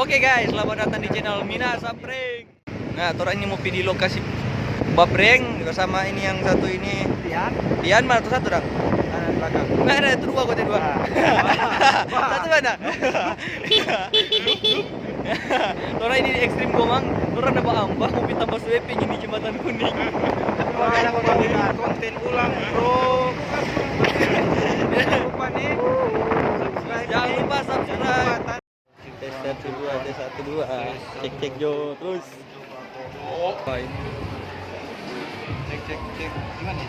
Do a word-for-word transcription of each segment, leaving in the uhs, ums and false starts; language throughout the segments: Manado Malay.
Oke guys, selamat datang di channel Mina Sapreng. Nah, torang ini mo pi di lokasi baprank bersama ini yang satu ini. Pian? Pian mana tu satu dang? Ada di belakang. Nah, ada tu dua, kote dua. Ah. Satu mana? Torang ini di Ekstrim Gomang, torang ada baambah, mo pi tamba sweeping ini Jembatan Kuning. Wah, ada konten, konten ulang, bro. Jangan lupa nih. Subscribe. Jangan lupa subscribe. Tes satu dua, tes satu dua. Cek cek jo terus. Oh. Cek cek cek. Gimana?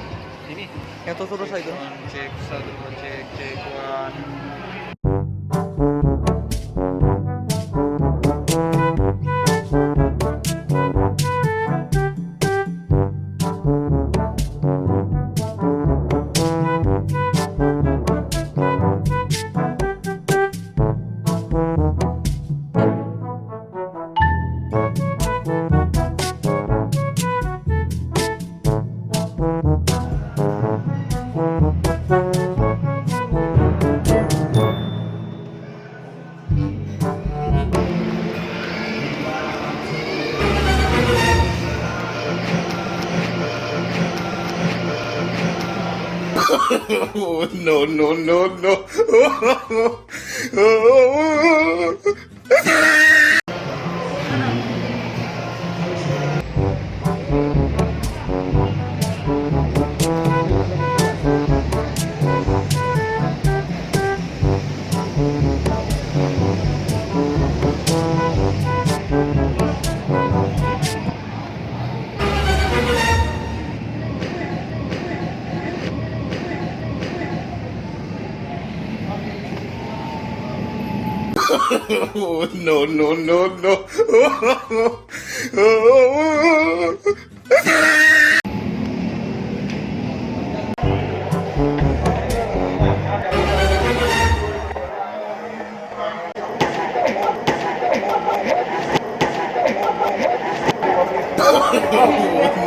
Ini. Yang tuh terus aja. Cek satu dua, cek cek one. No, no, no, no. No, no, no, no.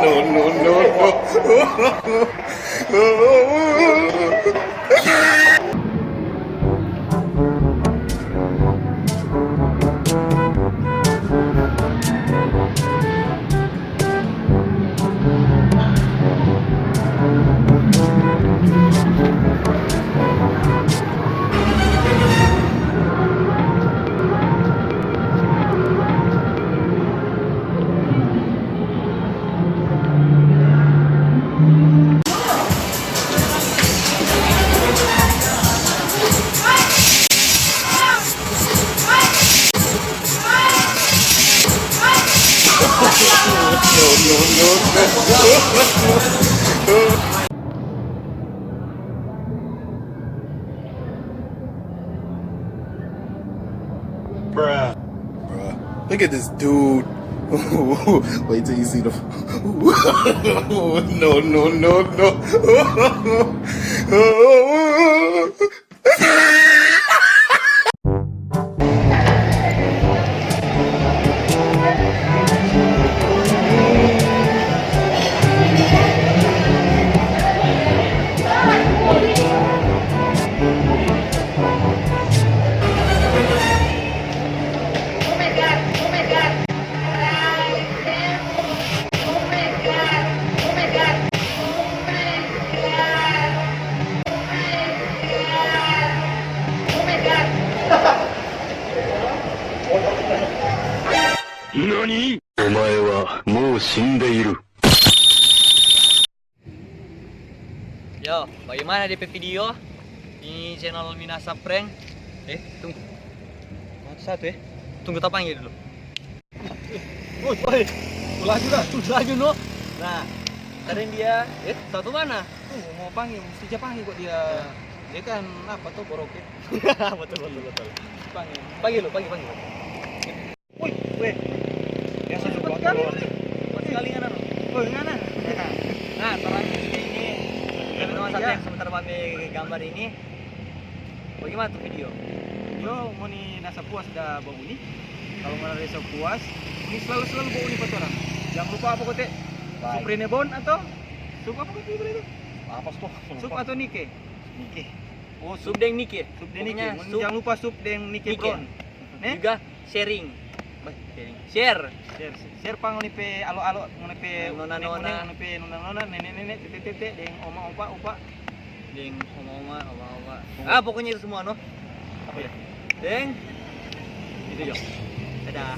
No, no, no, no. Bruh. Bruh. Look at this dude. Wait till you see the. No, no, no, no. Nani? Omae wa mou shindeiru. Yo, bagaimana depe video di channel Minasa Prank? Eh, tunggu. Satu, eh. Tunggu, ta pangge dulu. Woi, woi. Laju dah. Laju, no. Nah, kadang dia, eh, satu mana? Tuh, mo pangge, musti ja pangge kok dia. Ya. Dia kan apa tuh, boroke? Betul, betul, betul. Pangge. Pangge lo, pangge, pangge. Woi, weh. Biasa cepet kali, weh. Cepet kali ngana, no? Woi, ngana. Nah, torang ini, ini, teman-teman satu yang sementara mami gambar ini. Bagaimana tu video? Video ngoni nasa puas da bauni. Kalu ngoni rasa puas, ngoni slalu-slalu bauni pa torang. Jang lupa apa kote? Baik. Suprenebon atau sup apa kote beli tu? Apa sup? Sup atau nike? Nike. Oh, sup deng nike. Sup deng nike. Pokoknya ngoni sup jang lupa sup deng nike, nike. Bron. Ne? Juga Sharing. Bah, sharing. Share. Share, share pa ngoni pe alo-alo, ngoni pe Nona-nona. Nona-nona, ngoni pe nona-nona, nene-nene, tete-tete, deng oma, opa, opa. Deng oma-oma, oma-oma. Ah, pokoknya itu semua, no. Apa ya? Deng. Itu jo. Dadah.